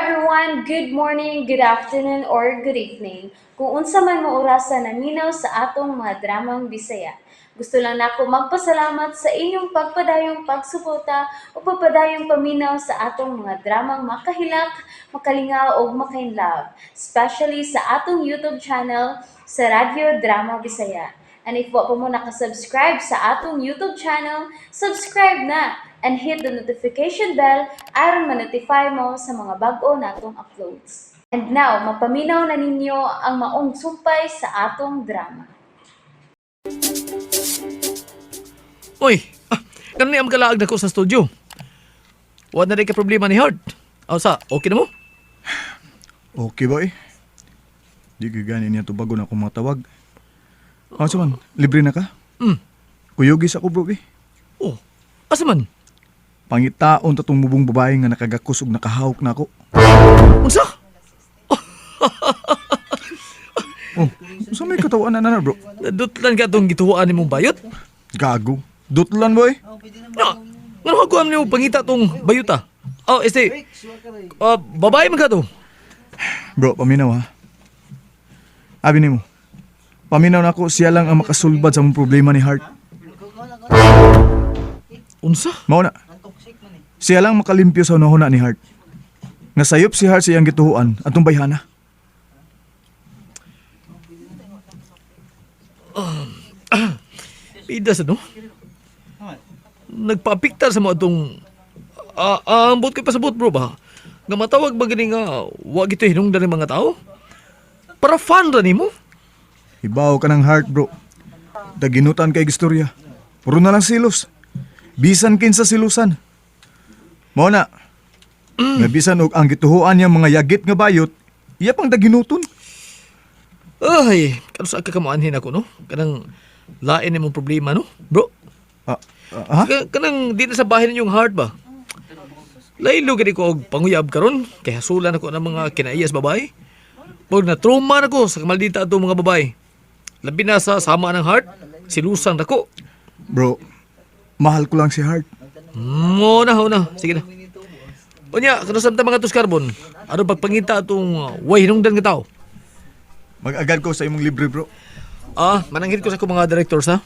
everyone! Good morning, good afternoon, or good evening. Kung unsa man mo orasa naminaw sa atong mga dramang Bisaya. Gusto lang nako magpasalamat sa inyong pagpadayong pagsuporta o pagpadayong paminaw sa atong mga dramang makahilak, makalingaw ug makainlove, especially sa atong YouTube channel sa Radyo Drama Bisaya. And if wa pa mo nakasubscribe sa atong YouTube channel, subscribe na and hit the notification bell aron ma-notify mo sa mga bag-o natong uploads. And now, mapaminaw na ninyo ang maong sumpay sa atong drama. Uy, ganun ang kalaag na ko sa studio. Wala na rin ka problema ni Hart. O sa, okay na mo? Okay ba eh? Di ko gani niya tubagon ako mga tawag. Asa man, libre na ka? Kuyogis ako, bro, eh. Oh, asa man? Pangitaon ta tong mubong babae nga nakagakos ug nakahawk na ako. Unsa? Oh, sa may katawan na na, bro? Nadutlan ka itong gituwaan ni mong bayot? Gago. Dutlan, boy. Na, ngano ka kuha nimo pangita tong bayot ah? Oh, este, babae man ka to. Bro, paminaw ha. Abi nimo. Paminaw na ako, siya lang ang makasulbad sa mong problema ni Hart. Unsa? Mao na. Siya lang makalimpyo sa unahuna ni Hart. Nasayop si Hart sa iyang gituhuan atong bayhana. Pidas ano? Nagpaapiktar sa mga itong... Ang buot ko pasabot, bro ba? Nga matawag ba gani nga wag ito hinungdan ng mga tao? Para fun ra nimo? Ibaw ka ng heart, bro. Daginutan kay istorya. Puro na lang silos. Bisan kinsa silusan. Mao na. Nga bisan og ang gituhuan niya mga yagit nga bayot, iya pang daginuton. Ay, kano sa kakamuanhin ako, no? Kanang lain nimong problema, no? Bro, Ah, ah, ha? Kanang di na sa bahay ninyong heart ba? Laylo gani ko og panguyab karon kay hasulan ako ng mga kinaiyas babae. Pag na trauma na ko sa kamaldita atong mga babae. Labi na sa sama ng heart, silusan nako. Bro, mahal ko lang si Heart. Mo na, ho na. Sige na. Unya, kano sa mga tus carbon? Ano pagpangita atong way hinungdan nga tao? Mag-agad ko sa imong libre, bro. Mananghid ko sa akong mga directors ha.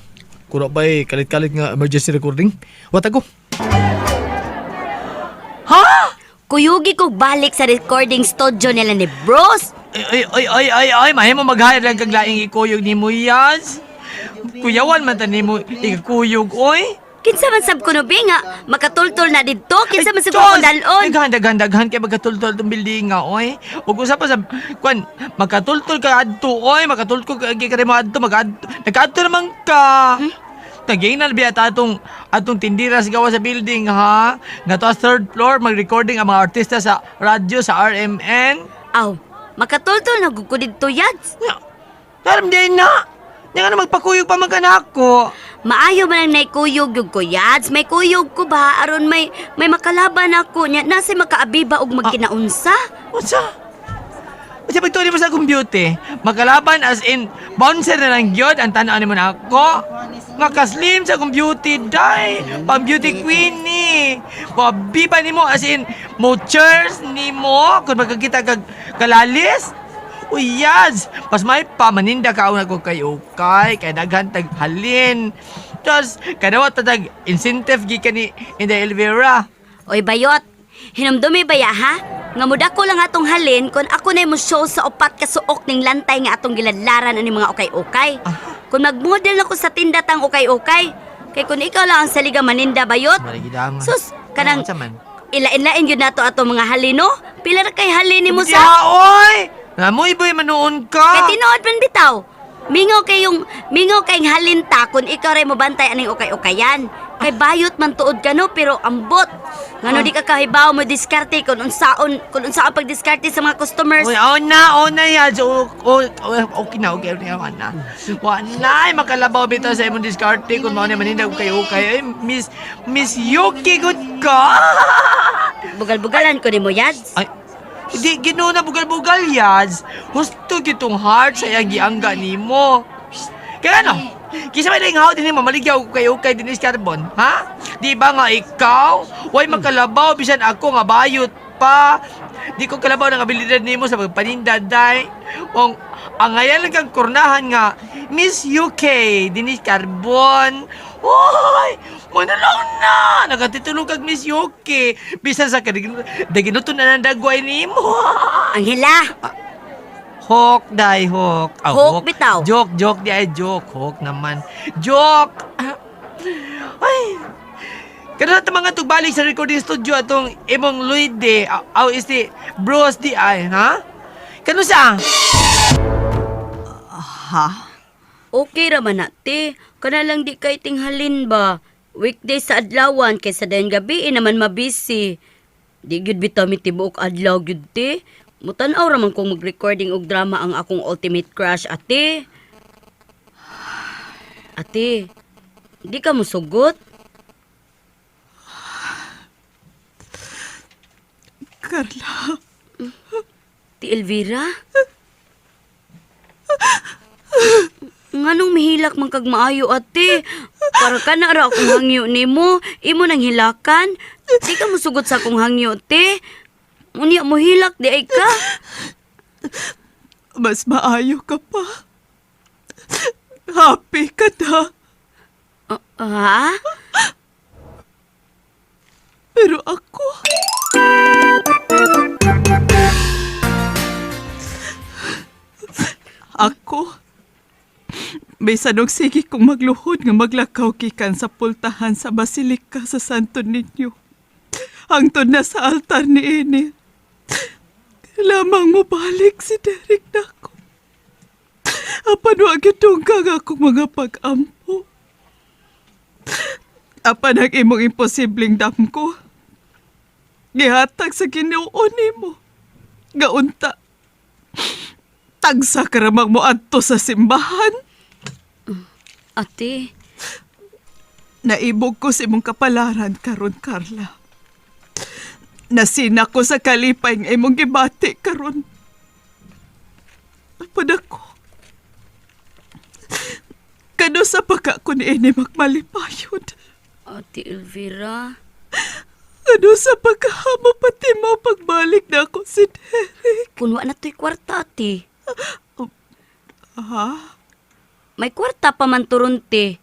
Kuro ba'y kalit-kalit nga emergency recording? Wat ako. Kuyugi kog balik sa recording studio nila ni Bros. Ay, ay, ay, ay, ay, mahimo mag-hire lang kag laing ikuyog ni mo, Yaz. Kuyawan man ta nimo ikakuyog, oy. Kinsa man sab kuno bi nga makatultol na didto, kinsa man sab ko dalon. Daghan, daghan, daghan kay magkatultol tong building nga, oy. Ug usa pa sa kwan, magkatultol ka adto, oy, makatultol ka gi ka mo adto, mag-adto. Nagkaadto naman ka. Taginal biya ta atong atong tindira sa gawa sa building ha. Nga to third floor mag-recording ang mga artista sa radyo sa RMN. Aw, makatultol na gud ko didto, Yads. Nya, Karam din na. Nya nga na magpakuyog pa man kanako. Maayo man ang naikuyog gyud ko, Yads. May kuyog ko ba aron may makalaban ako nya nasa makaabiba og magkinaunsa. Unsa? Unsa pagtuloy mo sa akong beauty? Makalaban as in bouncer na lang gyud ang tan-aw nimo na ako. Nga kaslim sa akong beauty day. Pang beauty queen ni. Wabi pa nimo as in mo cheers nimo kung magkakita kag kalalis. Uy, yas! Mas may pa, maninda ka una ko kay ukay, kay daghan tag halin. Tapos, kanawa tatag incentive gikan ni Inday Elvira. Oy bayot, hinumdumi ba ya ha? Nga mudako lang atong halin kung ako na mo show sa upat ka suok ning lantay nga atong giladlaran ani mga ukay-ukay. Kung magmodel na ko sa tinda tang ukay-ukay, kay kung ikaw lang ang saliga maninda bayot. Marigidang. Sus, kanang Unsa man? ilain-lain yun nato ato mga halin no? Pila ra kay halin nimo Ya, sa? oy! Namoy boy manuon ka. Kay tinuod man bitaw. Mingaw kayong mingaw kayong halin ta kung ikaw ray mobantay aning ukay-ukayan. Kay bayot man tuod ka no pero ambot. Ngano di ka kahibaw mo diskarte kung unsaon pagdiskarte sa mga customers. Oy, oh na, oh na ya. So, oh, oh, okay na, okay na, wa na. Wa na, ay, makalabaw bitaw sa imong diskarte kung mao na maninda ko kayo kay ay, Miss Miss Yuki good ka. Bugal-bugalan ko nimo, Yads. Ay, di Ginoo na bugal-bugal yaz. Husto gitong heart sa iyang giangga nimo. Kaya ano? Kisa may laing haw din mamaligyaw ko kayo kay Denise Carbon, ha? Di ba nga ikaw? Way makalabaw bisan ako nga bayot. pa. Di ko kalabaw ng abilidad nimo sa pagpaninda, day. Kung ang ngayon lang kang kurnahan nga, Miss UK, Denise Carbon. Uy! Manalaw na! Nakatitulo kag Miss UK. Bisan sa kadiginuto na ng dagway nimo. Angela, Hawk, day, hawk. Ah, Hawk bitaw. Joke, joke, di ay joke. Hawk naman. Joke! Ah. Ay! Kada sa mga tugbalik sa recording studio atong imong Luide, aw is di Bros di ay, ha? Kano sa? Ha? Okay ra man na, te. Kana lang di kay tinghalin ba. Weekday sa adlawan kay sa dayon gabi eh, naman mabisi. Di gyud bitaw mi tibuok adlaw gyud te. Mutan-aw ra man kong mag-recording og drama ang akong ultimate crush, ate. Ate, di ka musugot? Carla, Ti Elvira? Nganong mihilak man kag maayo, ate? Para ka na ra akong hangyo nimo, imo nang hilakan. Di ka musugot sa akong hangyo, te. Unya mo hilak di ay ka. mas maayo ka pa. Happy ka na. Ah, ha? Pero ako... Ako... Bisan og sige kong magluhod nga maglakaw gikan sa pultahan sa Basilika sa Santo Niño. Hangtod na sa altar ni ini. Lamang mo balik si Derek nako. Apan wa gyud dungkang akong mga pag-ampo. Apan ang imong imposibleng damko. Gihatag sa Ginoo nimo. Gaunta. Tagsa karamang mo adto sa simbahan. Ate, Naibog ko sa imong kapalaran karon, Carla. Nasina ko sa kalipay nga imong gibati karon. Apan ako. Kano sa pagka ko ni ini magmalipayod. Ate Elvira. Ano sa pagkahamo pati mo pagbalik na ako si Derek? Kun wa na to'y kwarta, ate. Ha? May kwarta pa man turon, te.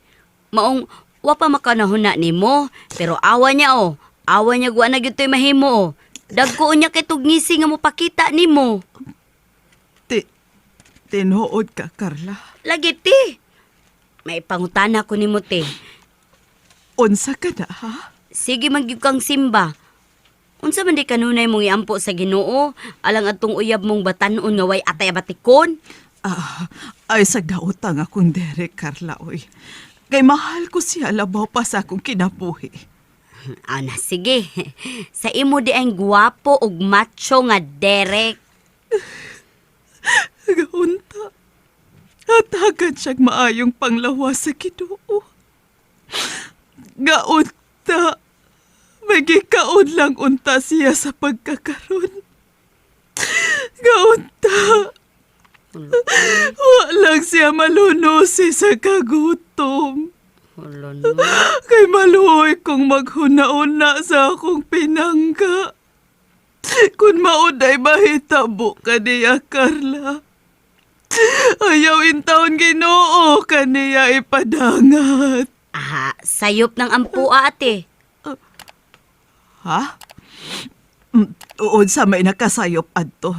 Maong wa pa makanahuna nimo, pero awa niya oh. Awa niya guwa na gyud to'y mahimo oh. Dagko niya kay tugngisi nga mopakita nimo. Tinuod ka, Carla. Lagi te. May pangutana ko nimo te. Unsa ka na, ha? Sige man gyud kang simba. Unsa man di kanunay mong iampo sa Ginoo alang adtong uyab mong batan-on nga way atay abatikon? Ah, ay sagdaotang akong Derek, Carla, oy. Kay mahal ko siya labaw pa sa akong kinabuhi. Ana sige. Sa imo di ang guwapo ug macho nga Derek. Gaunta. Hatagan siyang maayong panglawas sa Ginoo. Gaunta. Magikaon lang unta siya sa pagkakaron. Gaunta. Wa lang siya malunosi sa kagutom. Hala no. Kay maluoy kong maghuna-una sa akong pinangga. Kung maunay mahitabo kaniya, Carla. Ayaw intawon Ginoo kaniya ipadangat. Aha, sayop ng ampua ate. Ha? Unsa may nakasayop adto.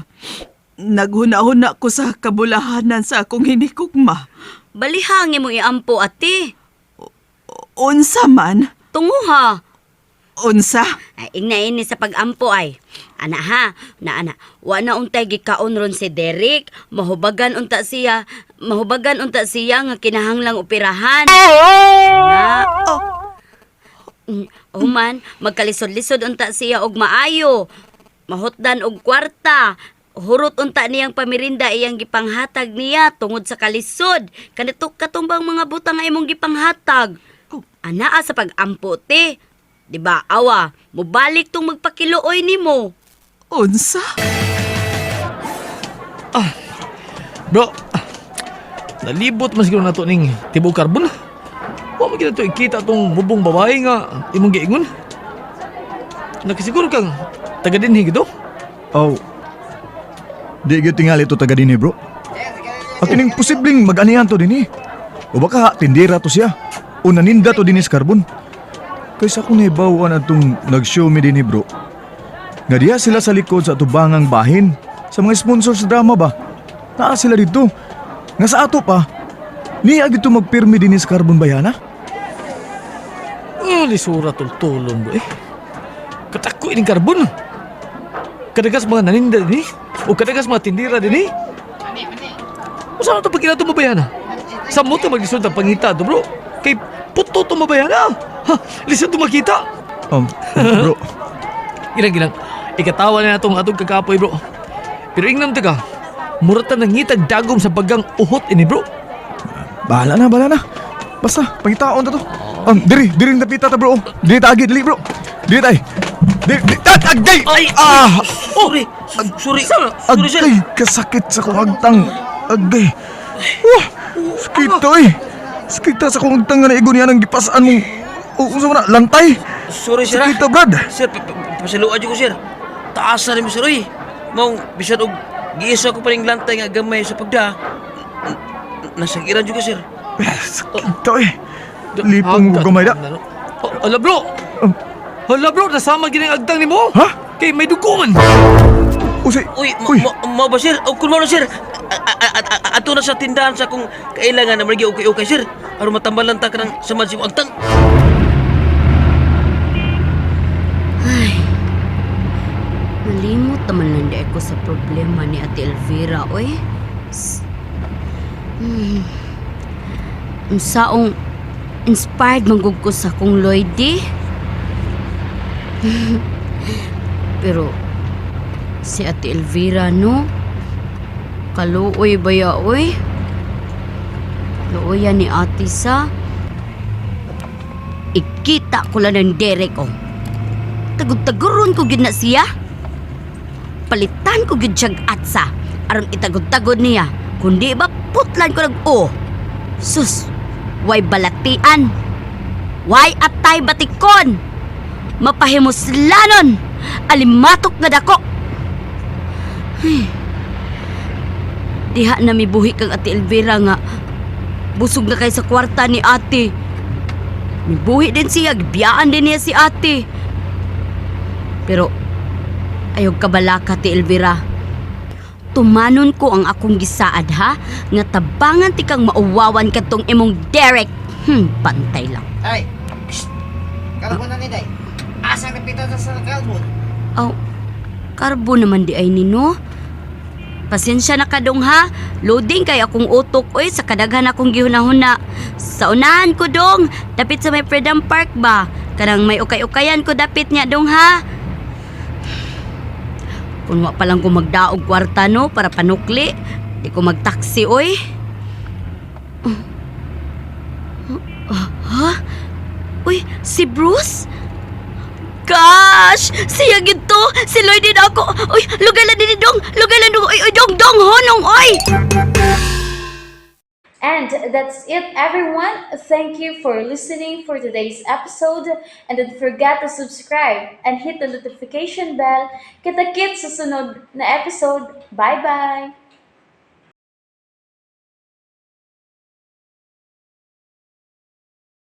Naghuna-huna ko sa kabulahanan sa akong hinikugma. Balihangin mo iampo ate. Unsa man? Tunguha. Unsa? Ay, ingna ini sa pagampo ay. Ana ha, na ana. Wa na untay gikaon ron si Derek. Mahubagan unta siya, mahubagan unta siya nga kinahanglang operahan. Na. Human, magkalisod-lisod unta siya og maayo. Mahutdan og kwarta. Hurot unta niyang pamirinda iyang gipanghatag niya tungod sa kalisod. Kanito katumbang mga butang nga imong gipanghatag. Anaa sa pagampo te. Di ba awa, mubalik tong magpakiluoy nimo. Unsa? Bro, nalibot man siguro nato ning tibok karbon. Wa man gyud nato ikita tong bubong babae nga imong giingon. Nakasiguro kang Taga dinhi gito? Oh. Di gyud tingali to taga dinhi, bro. Ang kining posibleng mag-anihan to dinhi. O baka tindira to siya. O naninda to dinhi sa karbon. Kaysa kung naibawan atong nag-show mi dinhi, bro. Nga diha sila sa likod sa atubangang bahin. Sa mga sponsor sa drama ba? Naa sila dito. Nga sa ato pa, niya gito magpirmi dinhi sa karbon bayana? Lisura tultulon bro eh. Katako ining karbon. Kadagas mga naninda dinhi. O kadagas mga tindira dinhi. Usa na to pagkila to mabayana? Sa mo to maglisod ang pangita to, bro. Kay puto to mabayana. Ha, lisod to makita. Bro, Ilang ilang. Ikatawa na natong atong kakapoy, bro. Pero ingnan ta ka. Mura ta nangitag dagom sa bagang uhot ini, bro. Bahala na, bahala na. Basta, pangitaon ta to. Diri, diri na pita ta, bro. Diri ta agi, dili, bro. Diri tay. Diri, diri, tat, agay! Ay! Ah! Oh! Sorry, sorry, sorry, sir. Agay, kasakit sa kong agtang. Agay. Wah, sakit to eh. Sakit ta sa kong agtang nga naigo niya ng gipasaan mong... O, unsa man na, lantay. Sorry, sir. Sakit ta, brad. Sir, pasaluan ko, sir. Taas na rin mo, sir, oy. Maong, bisan og giisa ko pa rin lantay nga gamay sa pagda. Nasagiran ko, sir. Sakit to eh. Lipong ko gamay da. Oh, ala bro. Hala bro, nasama gini ang agtang nimo. Ha? Kay may dugo man. Usay, Uy, uy. mao ba, sir? O, kung mao na, sir. Ato na sa tindahan sa kung kailangan na malagi okay-okay, sir. Aron matambalan ta ka ng samad si agtang. Ay, nalimot naman lang di ako sa problema ni Ate Elvira, oy. Ang saong inspired manggug ko sa kong Lloydie. Pero si Ate Elvira, no? Kaluoy ba ya, oy? Luoyan ni Ate sa... Ikita ko lang ng derek, oh. Tagod-tagoron ko gyud na siya. Palitan ko gyud siyag atsa aron itagod-tagod niya. Kundi ba putlan ko nag o. Sus, way balatian. Way atay batikon. Mapahimuslanon. Alimatok nga dako. Ay. Diha na mibuhi kang Ate Elvira nga busog na kay sa kwarta ni ate. Mibuhi din siya, gibiyaan din niya si ate. Pero ayaw kabalaka ti Elvira. Tumanon ko ang akong gisaad ha, nga tabangan ti kang mauwawan kadtong imong Derek. Pantay lang. Ay, psst. Kalbo na ni Day. Asa na pita sa kalbo? Aw, karbo naman di ay nino. Pasensya na kadong ha. Loading kay akong utok oy sa kadaghan akong gihunahuna. Sa unahan ko dong, dapit sa may Freedom Park ba? Kanang may ukay-ukayan ko dapit niya dong ha. Kung wa pa lang ko magdaog kwarta no para panukli, di ko magtaksi oy. Ha? Uy, si Bruce? Gosh! Siya gito! Si Lloyd din ako! Uy, lugay lang din dong! Lugay lang dong! Uy, uy, dong, dong! Honong, oy! And that's it, everyone. Thank you for listening for today's episode. And don't forget to subscribe and hit the notification bell. Kita-kits sa sunod na episode. Bye-bye!